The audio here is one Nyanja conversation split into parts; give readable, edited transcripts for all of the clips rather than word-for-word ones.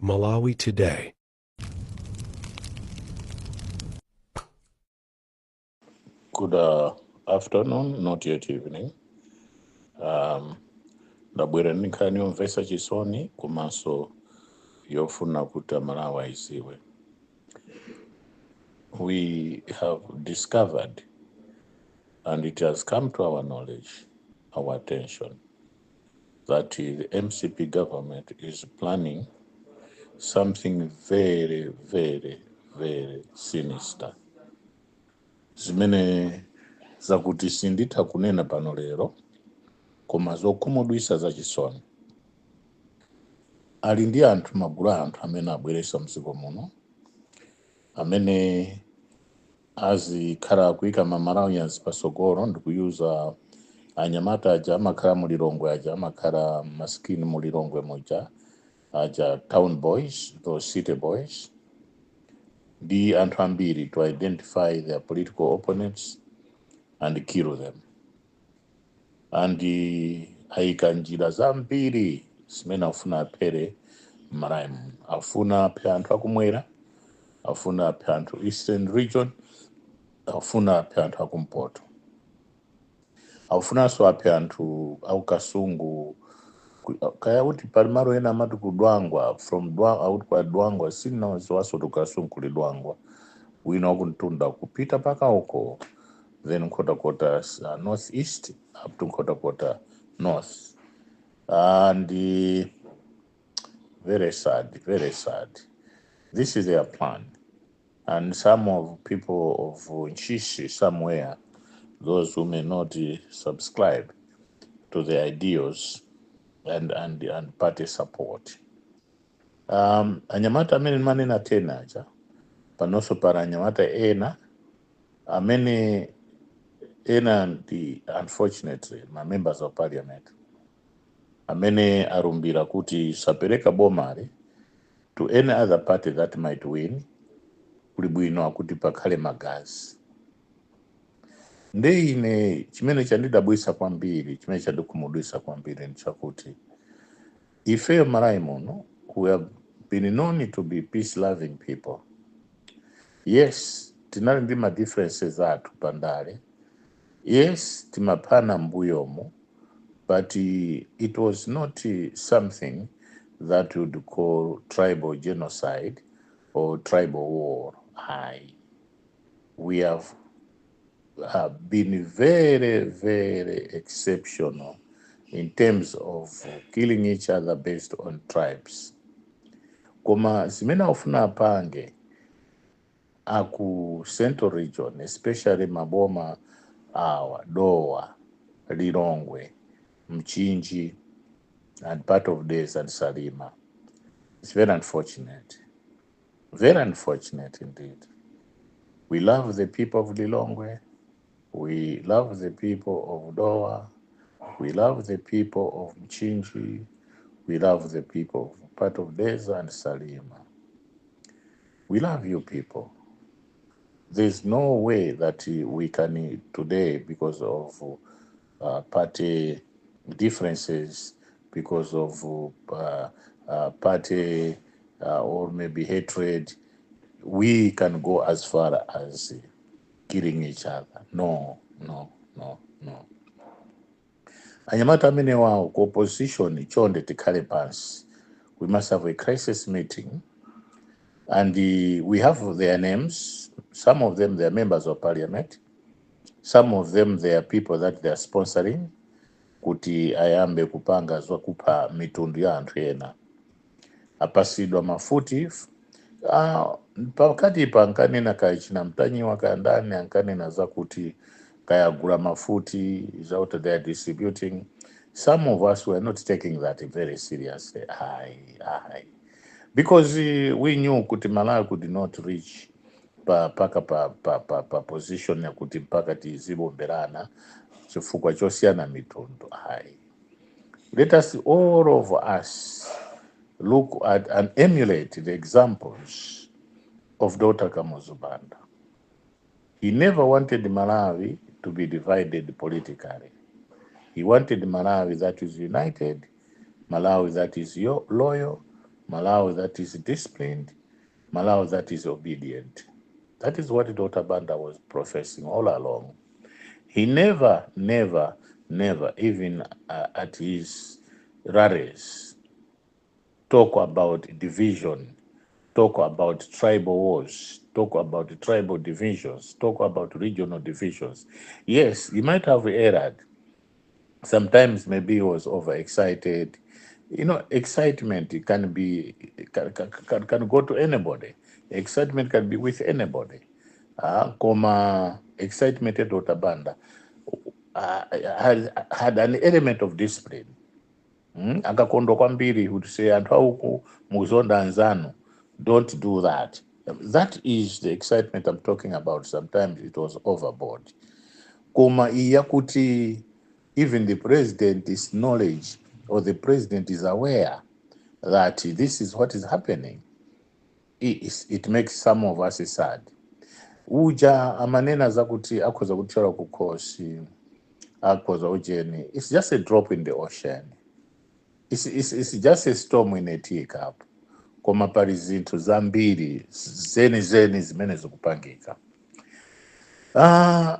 Malawi Today. Good afternoon, not yet evening. Ndabwera ndi nkhani yomvetsa chisoni komanso yofuna kuti Amalawi aiziwe. We have discovered, and it has come to our knowledge, our attention, that the MCP government is planning something very, very, very sinister. Zimene zakuti sinditha kunena pano lero, koma zokhumudwitsa, zachisoni. Ali ndi anthu, magulu a anthu amene abweretsa mdziko muno, amene azikhala kuyika ma Malawians pasogolo ndikuyuza anyamata aja amakhala mu Lilongwe, aja amakhala maskini mu Lilongwe muja, aja town boys, those city boys, ndi anthu ambiri, to identify their political opponents and kill them. And ayika njira zambiri zimene afuna aphere m'Malawi muno. Afuna aphe anthu akumwera, afuna aphe anthu Eastern Region, afuna aphe anthu akumpoto, afunanso aphe anthu aukasungu. Kaya kuti pali malo ena amati ku Dwangwa, from auti kwa Dwangwa, sinaziwaso kuti Kasungu kuli Dwangwa, wina wakuntunda kupita paka uko, then Nkhotakota North East up to Nkhotakota North. And very sad, very sad. This is their plan. And some of people of Ntchisi somewhere, those who may not subscribe to the ideals and party support. Anyamata amene manena tena aja, panonso para anyamata ena amene ena ndi, unfortunately, ma members of parliament amene alumbira kuti sapereka bomali to any other party that might win. Kuli bwino akuti pakhale magazi. Nde ine chimene chandidabwisa kwambiri, chimene chandikhumudwisa kwambiri, nchakuti ifeyo Malawi muno, we have been known to be peace loving people. Yes, tinali ndi ma differences athu pandale. Yes, timaphana mbuyomo, but it was not something that you would call tribal genocide or tribal war. Aye. We have been very, very exceptional in terms of killing each other based on tribes. Koma zimene afuna apange aku Central Region, especially maboma awa, Dowa, Lilongwe, Mchinji, and part of Dedza and Salima, it's very unfortunate. Very unfortunate indeed. We love the people of Lilongwe. We love the people of Dowa. We love the people of Mchinji. We love the people of part of Dedza and Salima. We love you people. There's no way that we can today, because of party differences, because of party or maybe hatred, we can go as far as killing each other. No, no, no, no. Anyamata amene wawo ku opposition, chonde tikhale pansi. We must have a crisis meeting, and we have their names. Some of them, they are members of parliament. Some of them, they are people that they are sponsoring kuti ayambe kupanga zokupha mitundu ya anthu ena. Apasidwa mafuti. Pakati pa ankanena kaya china Mtanyiwa, kaya ndani, ankanena zakuti kayagula mafuti zakuti they are distributing. Some of us were not taking that very seriously, aye, aye, because we knew kuti Malawi could not reach pa paka pa position yakuti mpaka tizibomberana chifukwa chosiyana mitundu, ayi. Let us, all of us, look at and emulate the examples of Dr. Kamuzu Banda. He never wanted Malawi to be divided politically. He wanted Malawi that is united, Malawi that is loyal, Malawi that is Malawi that is disciplined, Malawi that is obedient. That is what Dr. Banda was professing all along. He never, never, never, even at his rallies, talk about division, talk about tribal wars, talk about tribal divisions, talk about regional divisions. Yes, he might have erred. Sometimes maybe he was overexcited. Excitement can be can go to anybody. Excitement can be with anybody. Koma excitement ya Dr. Banda had an element of discipline. Akakondwa kwambiri, he would say, "Anthu auku muzonda anzanu, don't do that." That is the excitement I'm talking about. Sometimes it was overboard. Koma iyi yakuti even the president is knowledge or the president is aware that this is what is happening, it makes some of us sad. Uja amanena zakuti akhoza kuthyola kukhosi, akhoza ujeni, it's just a drop in the ocean. It's just a storm in a teacup. Koma pali zinthu zambiri zeni zeni zimene zikupangika. Ah,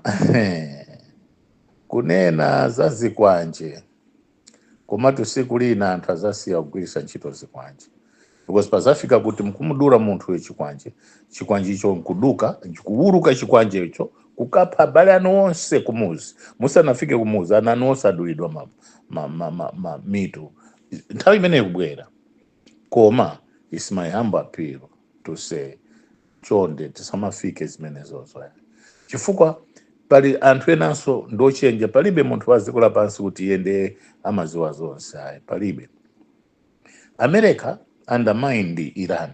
kunena za zikwanje, komatu siku lina anthu azasiya kugwiritsa ntchito zikwanje, because pazafika kuti mkumudura munthu wechikwanje, chikwanje icho nkuduka, kuwuluka, chikwanje icho kukapha abale anu onse kumuzi. Musanafike kumuzi, ana anu onse adulidwa ma mitu. Nthawi imene ikubwera. Koma it's my humble appeal to say, chonde, tisamafike zimenezozo, chifukwa pali anthu enanso ndochenja. Palibe munthu wa dziko lapansi kuti iye ndiye amaziwa zonse, ayi, palibe. America undermined Iran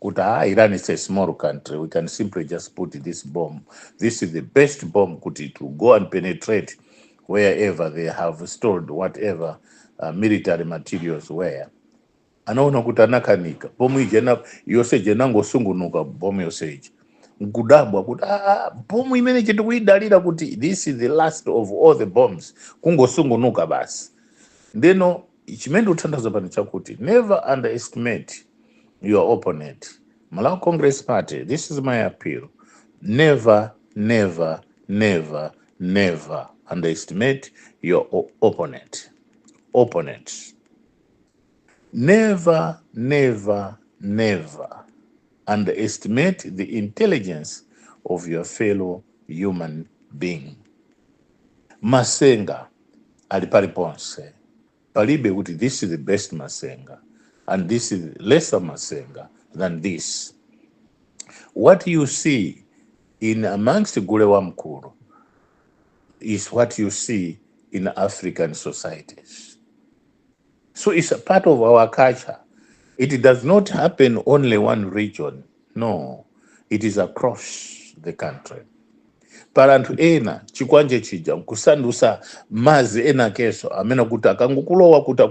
kuti, "Ah, Iran is a small country, we can simply just put this bomb. This is the best bomb kuti to go and penetrate wherever they have stored whatever military materials were." Anaona kuti anakanika, bomu ija yonse ija inangosungunuka, bomu yonse ija. Nkudabwa kuti, "Ah, bomu imene tikuidalira kuti this is the last of all the bombs, kungosungunuka basi." Ndeno chimene ndikutanthauza pano chakuti never underestimate your opponent. Malawi Congress Party, this is my appeal: never, never, never, never underestimate your opponent. Opponents, never, never, never underestimate the intelligence of your fellow human being. Masenga ali paliponse. Palibe kuti this is the best masenga and this is lesser masenga than this. What you see in amongst gule wamkulu is what you see in African societies. So it's a part of our culture. It does not happen only one region. No, it is across the country. Pali anthu ena chikwanje chija nkusandusa mazi ena keso amene kuti akangukulowa kuti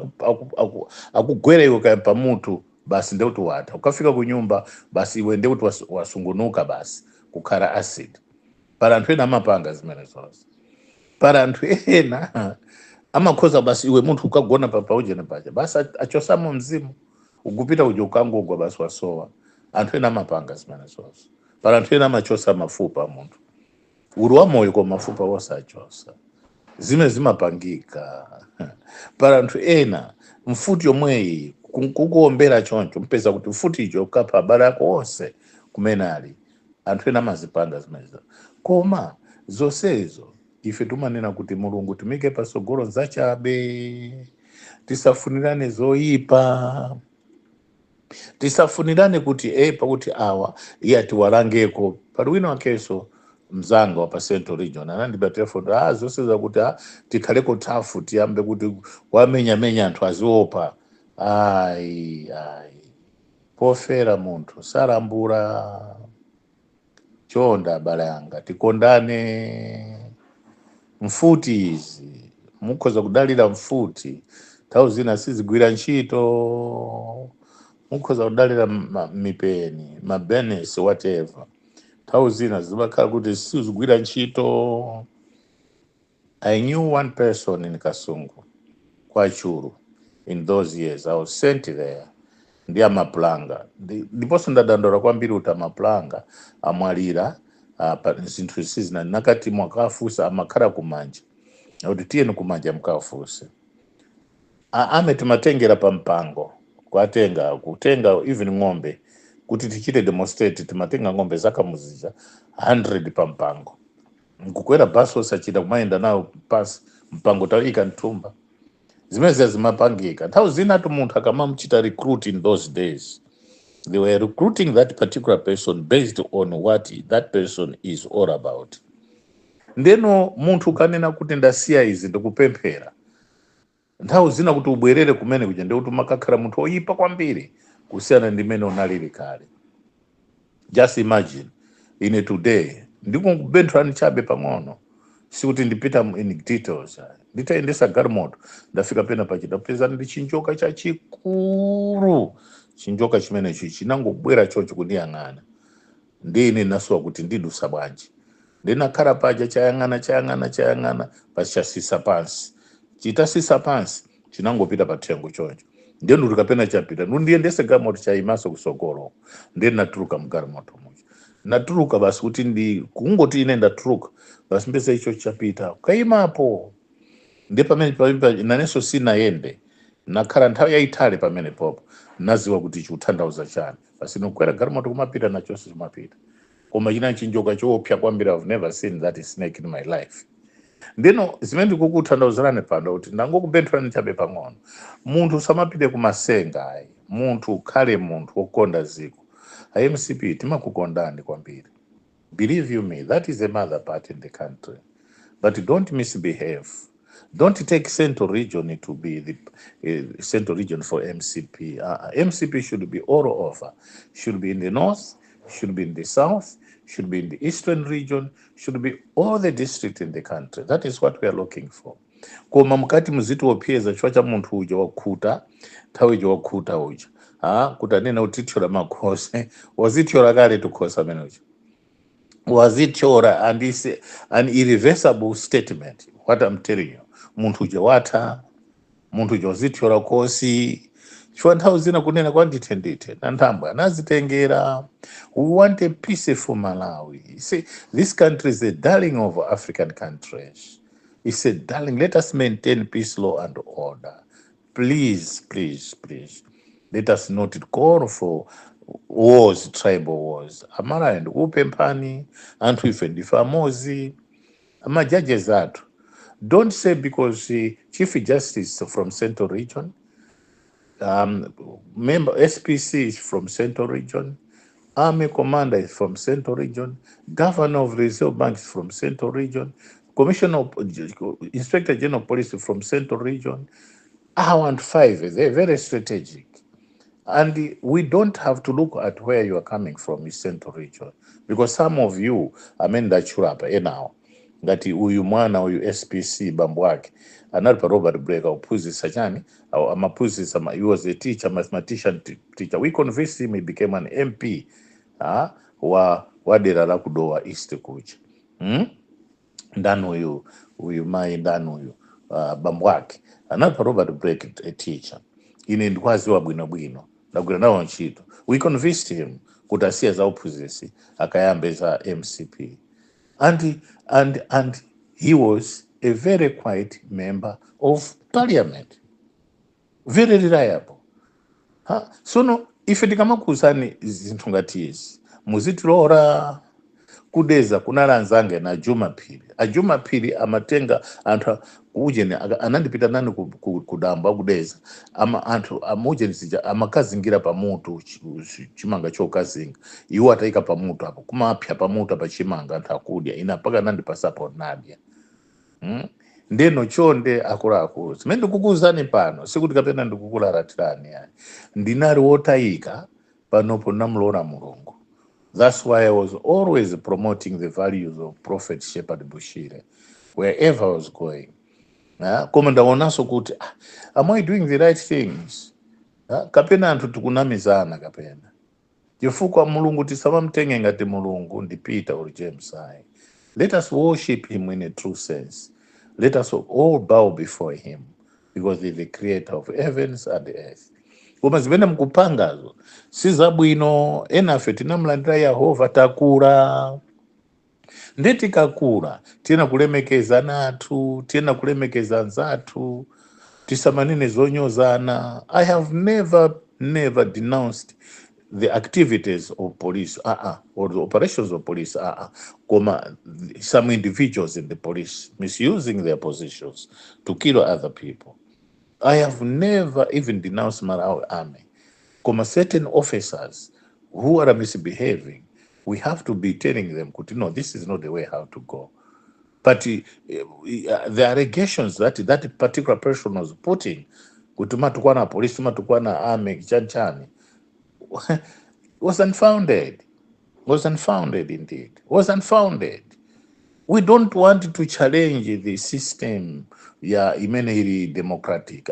akugwera iwe kaya pamutu, basi, ndekuti watha. Ukafika ku nyumba, basi, iwe ndekuti wasungunuka basi kukhala acid. Pali anthu ena amapanga zimene zonse. Pali anthu ena amakhoza basi, iwe munthu ukagona pa paujeni paja, basi, achosamo mzimu, ukupita uja, ukangogwa, basi, wasowa. Anthu ena amapanga zimene zonse. Pali anthu ena amachosa mafupa, munthu uli wa moyo koma mafupa wosachosa. Zimene zimapangika. Pali anthu ena mfuti yomweyi kukuombera choncho, mpeza kuti mfuti icho ukapha abale ako onse kumene ali. Anthu ena amazipanga zimenezo. Koma zonsezo ife timanena kuti Mulungu timike pasogolo zachabe. Tisafunirane zoyipa, tisafunirane kuti pakuti awa iye atiwalangeko. Pali wina wakenso mzanga wa pa Central Region anandipa telefoni, ah, zonse zakuti, ah, tikhaleko tafu, tiyambe kuti wamenyamenya anthu aziopa. Ayi, ayi, pofera munthu salambula. Chonde abale anga, tikondane. Mfuti izi mukhoza kudalira mfuti, nthawi zina sizigwira ntchito. Mukhoza kudalira mipeni, mabenesi, whatever, nthawi zina zimakhala kuti sizigwira ntchito. I knew one person in Kasungu, kwa Chulu. In those years I was sent there. Ndi amapulanga. Ndiponso ndadandaula kwambiri kuti amapulanga amwalira pa zinthu sizina nakati mwakafusa amakhala kumanja kuti tiyeni kumanja mukafuse. Ame timatengera pampango kwatenga kutenga even ng'ombe kuti tichite demonstrate. Timatenga ng'ombe zakamuzija 100 pampango, nkukwera basi, osachita kumayenda nawo pasi mpango, tawika mthumba. Zimene zimapangika nthawi zinatu munthu akamamuchita recruit, in those days they were recruiting that particular person based on what that person is all about. Ndeno munthu ukanena kuti ndasiya izi, ndikupemphera, nthawi zina kuti ubwerere kumene kuja ndikuti umakakhala munthu oyipa kwambiri kusiyana ndi mmene unalili kale. Just imagine, ine today ndikukubenthani chabe pang'ono, sikuti ndipita in details. Nditayendesa galimoto, ndafika pena pachita peza ndi chinjoka chachikulu. Chinjoka chimenechi chinangobwera choncho kundiyang'ana, ndine nasowa kuti ndidusa bwanji. Ndinakhala paja, chayang'ana, chayang'ana, chayang'ana, pachasisa pansi. Chitasisa pansi, chinangopita pathengo choncho. Ndiye ndikuti kapena chapita, ndiyendese galimoto, chayimaso kusogolo. Ndiye natuluka mgalimoto muja, natuluka basi, kuti ndi kungoti ine ndatuluka basi, mbese icho chapita kayimapo. Ndiye pamene nanenso sinayende, nakhala nthawi yayitali pamene popo, naziwa kuti chikutanthauza chani. Basi, nikukwera galimoto kumapita, nachonso chimapita. Koma china chinjoka choopsa kwambiri. I've never seen that snake in my life. Ndino zimene ndikukutanthauzirani pano kuti ndangokubenthulani chabe pang'ono. Munthu usamapite kumasenga ayi, munthu ukhale munthu wokonda ziko. MCP timakukondani kwambiri, believe you me, that is a mother party in the country, but don't misbehave. Don't take Central Region to be the Central Region for MCP. MCP should be all over. Should be in the north, should be in the south, should be in the eastern region, should be all the district in the country. That is what we are looking for. Koma mukati muzitiopseza chifukwa cha munthu uja wakhuta, nthawi ija wakhuta uja, kuti anene utithyola makhosi, wazithyola kale tukhosi amene uja wazithyola, and it's an irreversible statement what I'm telling you. Munthu uja watha, munthu uja wazithyola khosi, chifukwa nthawi zina kunena kwa ndithe ndithe na nthambwe anazitengera. We want a peaceful Malawi. You see, this country is a darling of African countries. It's a darling. Let us maintain peace, law and order. Please, please, please, let us not call for wars, tribal wars. Amalawi, ndikupemphani, anthu ife ndife amozi. Amajudges athu, don't say because Chief Justice from Central Region, member SPC is from Central Region, Army commander is from Central Region, Governor of Reserve Bank is from Central Region, Commissioner of Inspector General of Police from Central Region. I want five. They're very strategic. And we don't have to look at where you are coming from in Central Region. Because some of you, amene ndachulapa enawo, ngati uyu mwana uyu SPC, bambo ake anali pa Robert Breaker kuphunzitsa chani, amaphunzitsa, he was a teacher, mathematician teacher. We convinced him, he became an MP wa dera la kudowa East kucha. Ndani uyu, uyu mayi ndani uyu, bambo ake anali pa Robert Blake, a teacher. Ine ndikwaziwa bwinobwino, ndagwira nawo ntchito. We convinced him kuti asiye za uphunzitsi, akayambe za MCP, and he was a very quiet member of parliament, very reliable. Ha? Sono ife tikamakuuzani zinthu ngati izi, muzitilora. Kudeza kunali anzange na Juma Phiri. A Juma Phiri amatenga anthu ujeni, anandipita nani kudambo akudeza ama anthu amujeni zija amakazingira pamutu chimanga chokazinga, iwo atayika pamutu apo, kumapya pamutu apa chimanga, anthu akudya. Ina mpaka nandipasapo nadya. Ndeno chonde akuluakulu, zimene ndikukuuzani pano sikuti kapena ndikukulalatirani yani. Ndinali wotayika, panopo namulora Mulungu. That's why I was always promoting the values of Prophet Shepherd Bushiri wherever I was going. Ah, koma ndaonanso kuti am I doing the right things? Ah, kapena anthu tikunamizana kapena chifukwa Mulungu tisamamtenge ngati Mulungu ndi Peter or James ayi. Let us worship him in a true sense. Let us all bow before him because he is the creator of heavens and earth. Koma zimene mukupangazo si zabwino. Enafe tinamlandira Yehova, takula. Ndi tikakula tiyena kulemekeza nathu, tiyena kulemekeza anzathu, tisamanene zonyozana. I have never, never denounced the activities of police or the operations of police, koma some individuals in the police misusing their positions to kill other people. I have never even denounced Malawi Army, koma certain officers who are misbehaving, we have to be telling them kuti no, this is not the way how to go. But the allegations that that particular person was putting kuti matukwana police, matukwana army, chani was unfounded, was unfounded indeed, was unfounded. We don't want to challenge the system ya imene ili democratic.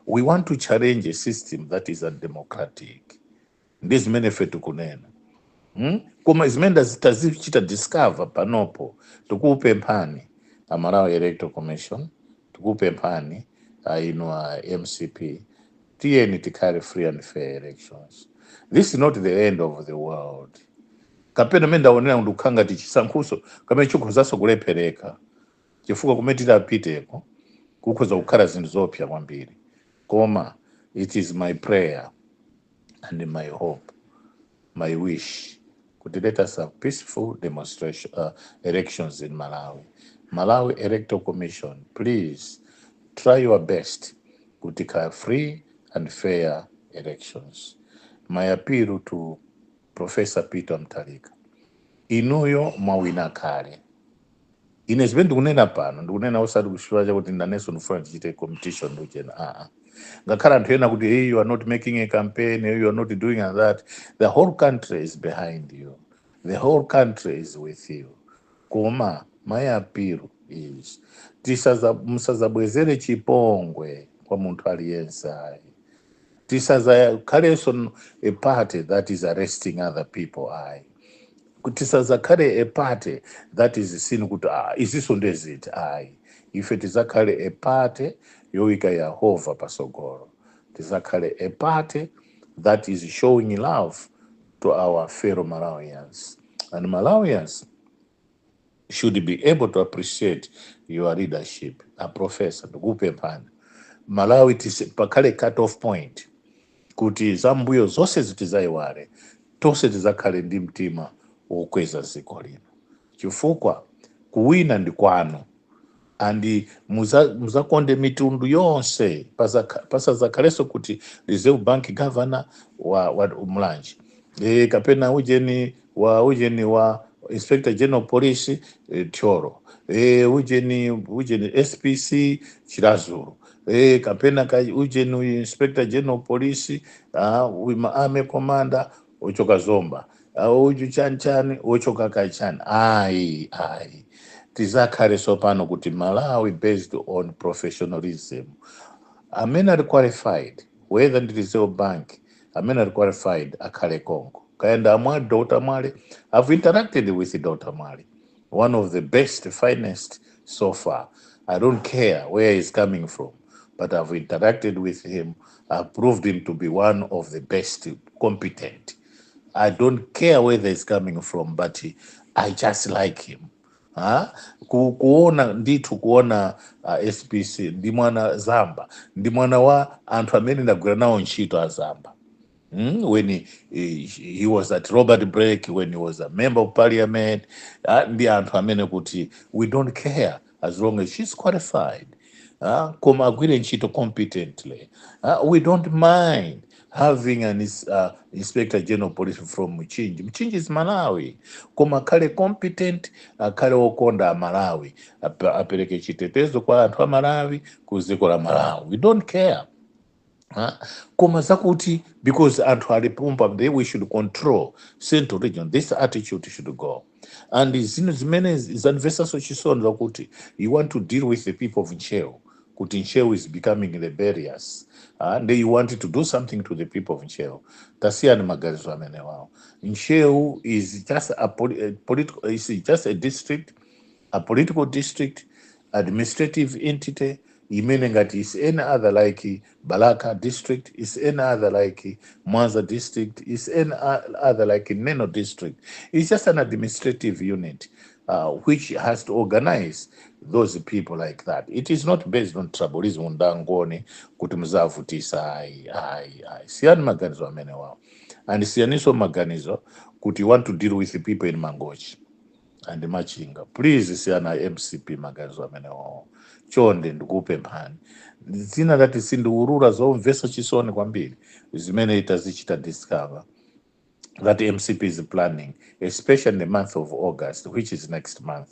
We want to challenge a system that is undemocratic. Ndi zimene ife tikunena, Koma zimene tazichita discover panopo, tikupemphani a Malawi Electoral Commission, tikupemphani inu a MCP, tiyeni tikhale free and fair elections. This is not the end of the world. Kapena mene ndaonera ndikukhala ngati chisankhuso kamene chikhozanso kulephereka, chifukwa kumene titapiteko kukhoza kukhala zinthu zopsa kwambiri. Koma it is my prayer and my hope, my wish, kuti let us have peaceful demonstration elections in Malawi. Malawi Electoral Commission, please try your best kuti tikhale free and fair elections. My appeal to Professor Peter Mutharika, inuyo mwawina kale. Ine zimene ndikunena pano, ndikunena osati kuchifukwa chakuti nanenso ndifuna ndichite competition ndichena, aa. Ngakhale anthu ena kuti, "Hey, you are not making a campaign, hey, you are not doing that." The whole country is behind you, the whole country is with you. Koma my appeal is musazabwezere chipongwe kwa munthu aliyense ayi. Tisazakhalenso a party that is arresting other people ayi. Tisazakhale a party that is seen kuti, ah, iziso ndeziti ayi. Ife tizakhale a party yoyika Yehova pasogolo. Tizakhale a party that is showing love to our fellow Malawians, and Malawians should be able to appreciate your leadership. A Professor, ndikupemphani, Malawi pakhale cut off point kuti zambuyo zonse zitizayiwale, tonse tizakhale ndi mtima wokweza dziko lino, chifukwa kuwina ndi kwanu. And muzakonde mitundu yonse. Pasazakhalenso kuti Reserve Bank governor wa Mulanje, kapena ujeni wa ujeni wa Inspector General Police, Thyolo, ujeni SPC Chiradzulu, kapena ka ujeni uyu Inspector General Police, uyu army commander ochoka Zomba, uyu chani chani ochoka kachani. Ayi, ayi, tizakhale sopano kuti Malawi based on professionalism. Amene ali qualified, whether ndi Reserve Bank, amene ali qualified akhale konko. Kayenda amwali, Dr Mwale, I've interacted with Dr Mwale, one of the best, finest so far. I don't care where he's coming from, but I've interacted with him. I've proved him to be one of the best, competent. I don't care where he's coming from, but I just like him. Ha? Kuona ndithu, kuona SPC ndi mwana Zamba, ndi mwana wa anthu amene ndagwira nawo ntchito azamba, When he was at Robert Blake, when he was a member of parliament, ndi anthu amene kuti we don't care as long as she's qualified, koma agwire ntchito competently. We don't mind having an Inspector General of Police from Mchinji. Mchinji is Malawi, koma akhale competent, akhale wokonda Amalawi, apereke chitetezo kwa anthu a Malawi ku dziko la Malawi. We don't care. Huh? Koma zakuti because anthu alipumba, then we should control Central Region, this attitude should go. And zinthu zimene zamvetsanso chisoni zakuti you want to deal with the people of Ntcheu, kuti Ntcheu is becoming rebellious, and you want to do something to the people of Ntcheu. Tasiyani maganizo amene wawo. Ntcheu is just a political, is just a district, a political district, administrative entity. Imene ngati is any other like Balaka district, is any other like Mwanza district, is any other like Neno district. It's just an administrative unit which has to organize those people like that. It is not based on tribalism, ndangoni kuti muzavutisa. Ayi, ayi, ayi, siyani maganizo amene wawo, and siyaniso maganizo kuti you want to deal with the people in Mangochi and Machinga. Please, siyana MCP maganizo amene wawo, chonde, ndikupemphani. Zina lati sindiurura, zomvesa chisoni kwambiri zimene itazichita discover that MCP is planning, especially in the month of August, which is next month.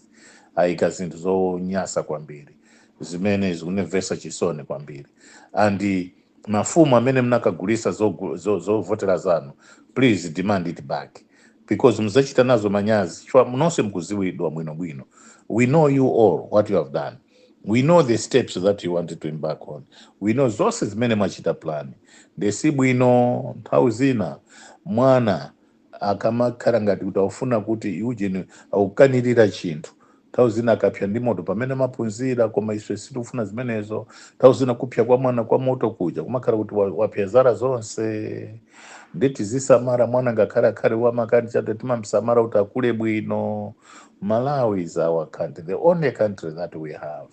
Ayika zinthu zonyasa kwambiri zimene zikunimvesa chisoni kwambiri. And mafumu amene mnakagulisa zovotera zanu, please demand it back, because muzachita nazo manyazi chifukwa nonse mukuziwidwa bwinobwino. We know you all, what you have done. We know the steps that you wanted to embark on. We know zonse zimene mwachita plan. Ndesi bwino. Nthawi zina mwana akamakhala ngati kuti aufuna kuti ujeni akukanirira chinthu, nthawi zina akapsa ndi moto pamene maphunzira, koma ife sitikufuna zimenezo. Nthawi zina kupsa kwa mwana kwa moto kuja kumakhala kuti wapya zara zonse. Ndeti zisamara mwana ngakhale akhale wamakani chabe, timamsamara kuti akule bwino. Malawi is our country, the only country that we have.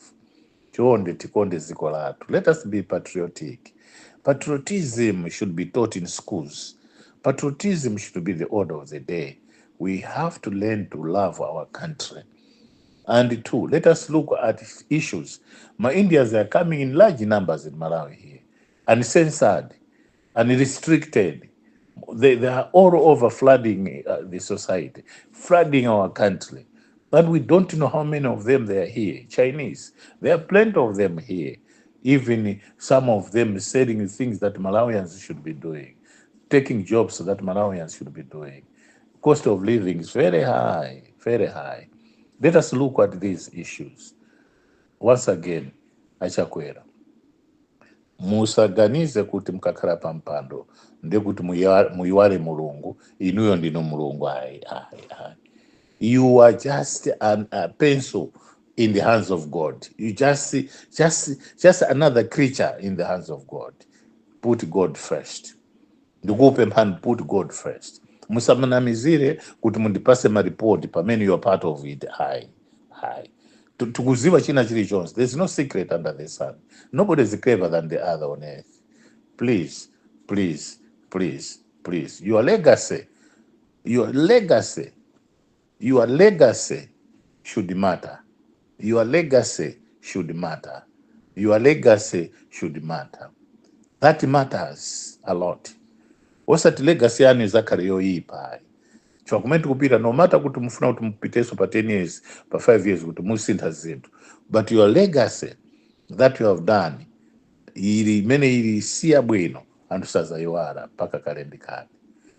Chonde, tikonde dziko lathu. Let us be patriotic. Patriotism should be taught in schools. Patriotism should be the order of the day. We have to learn to love our country. And two, let us look at issues. Ma Indians are coming in large numbers in Malawi here, uncensored, unrestricted. They are all over flooding the society, flooding our country. But we don't know how many of them they are here. Chinese, there are plenty of them here. Even some of them selling things that Malawians should be doing, taking jobs that Malawians should be doing. Cost of living is very high, very high. Let us look at these issues. Once again, Achakwera, musaganize kuti mukakhala pa mpando ndekuti muyiwale Mulungu, inuyo ndinu Mulungu. Ayi, ayi, ayi. You are just a pencil in the hands of God. You just another creature in the hands of God. Put God first. Ndikupemphani, put God first. Musamanamizire kuti mundipase maripoti pamene you are part of it. Ayi, ayi. Tikuziwa china chilichonse. There's no secret under the sun. Nobody is clever than the other on earth. Please, please, please, please, your legacy, your legacy, your legacy should matter. Your legacy should matter. Your legacy should matter. That matters a lot. Osati legacy yanu izakhale yoyipa, ayi, chifukwa kumene tikupita, no matter kuti mufuna kuti mupitenso pa 10 years, pa 5 years, kuti musintha zinthu, but your legacy that you have done ili imene ili siya bwino, anthu sazayiwala mpaka kale ndi kale,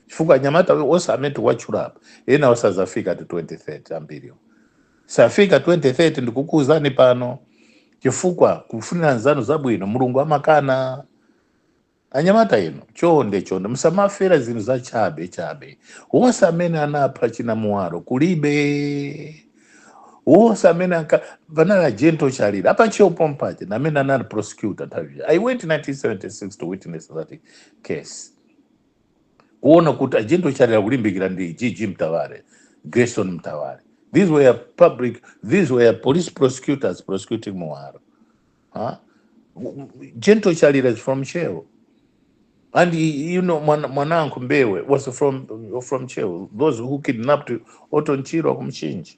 chifukwa anyamata onse amene tikuwatchulapa ena osazafika to 2030, ambiriwo safika 2030. Ndikukuwuzani pano, chifukwa kufunira nzanu zabwino Mulungu amakana. Anyamata ino, chonde, chonde, musamafera zinthu za chabe chabe. Wonse amene anapha chinamuwalo kulibe, wonse amene panali a Gentle Chalira apa Ntcheu pompaja, namene anali prosecutor nthawi ija. I went in 1976 to witness that case, kuona kuti a Gentle Chalira kulimbikira ndi GG Mtaware, Grayson Mtaware. These were public, these were police prosecutors prosecuting Muwaro, huh? Gentle Chalira is from Ntcheu. And Mwanangu Mbewe was from Ntcheu, those who kidnapped Orton Chirwa kumchinji,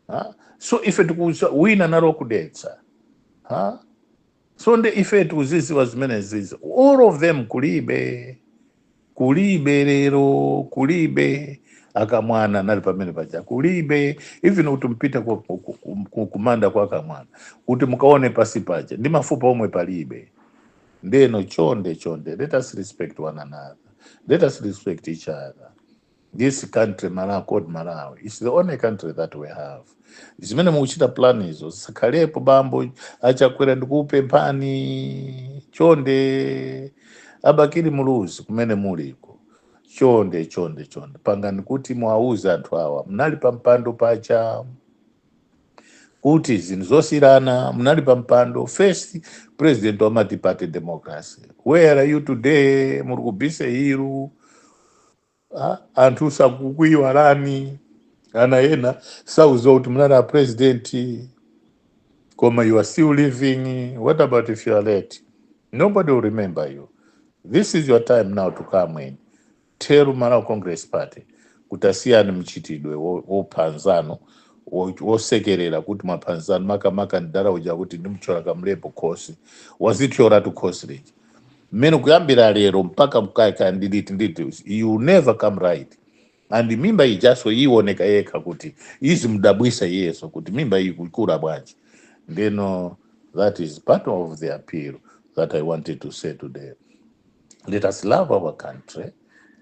huh? So ife tikuza wina nalo kudetsa, huh? So nde ife tikuziziwa zimene zizi. All of them kulibe, kulibe lero, kulibe. Akamwana nali pamene paja kulibe. Even kuti mpite kumanda kwa akamwana kuti mukaone pasi paja ndi mafupa omwe palibe. Ndeno chonde, chonde, let us respect one another. Let us respect each other. This country, Malawi, called Malawi, is the only country that we have. Zimene mukuchita plan izo zisakhalepo. Bambo Achakwera, ndikupemphani chonde. Abakili Muluzi, kumene muliko, chonde, chonde, chonde, pangani kuti muwauze anthu awa mnali pa mpando pacha. Kuti zinthu zosiyana, munali pa mpando, first president wa multi-party democracy. Where are you today? Muri ku Bise Hill. Ah, anthu sakukuyiwalani, ana ena sauziwa kuti munali a president, koma you are still living. What about if you are late? Nobody will remember you. This is your time now to come in, tell Malawi Congress Party kuti asiyani mchitidwe wophanzano, wosekerera kuti maphanzano, makamaka ndala uja kuti ndimthyola kamlepo khosi, wazithyola khosi lija mmene kuyambira lero mpaka mkaika ndiliti nditi you never come right. And mimba ijaso iwoneka yekha kuti izi mdabwisa iyeso kuti mimba iyi kukula bwanji. Ndeno that is part of the appeal that I wanted to say today. Let us love our country.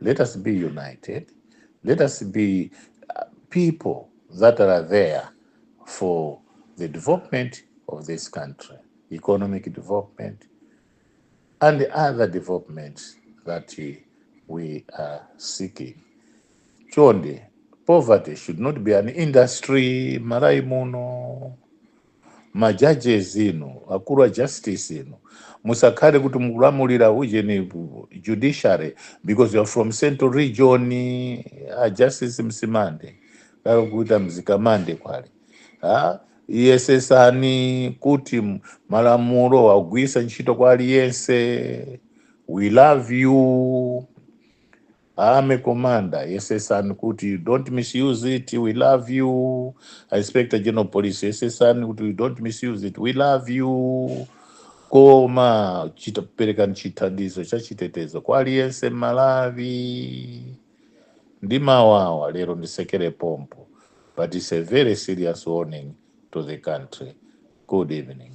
Let us be united. Let us be people that are there for the development of this country, economic development and the other developments that we are seeking. Chonde, poverty should not be an industry Malawi muno. Ma judges inu, akulu a justice inu, musakhale kuti mukulamulira ujeni judiciary because you are from Central Region. A Justice Msimande, kale kuita Mzikamande kwale, ha, iyesesani kuti malamulo agwisa ntchito kwa aliyense. We love you. Army commander, yesesani kuti you don't misuse it. We love you. Inspector General Police, yesesani kuti you don't misuse it. We love you. Koma chitaperekani chithandizo cha chitetezo kwa aliyense Malawi. Ndi mawawa lero ndisekere pompo, but it's a very serious warning to the country. Good evening.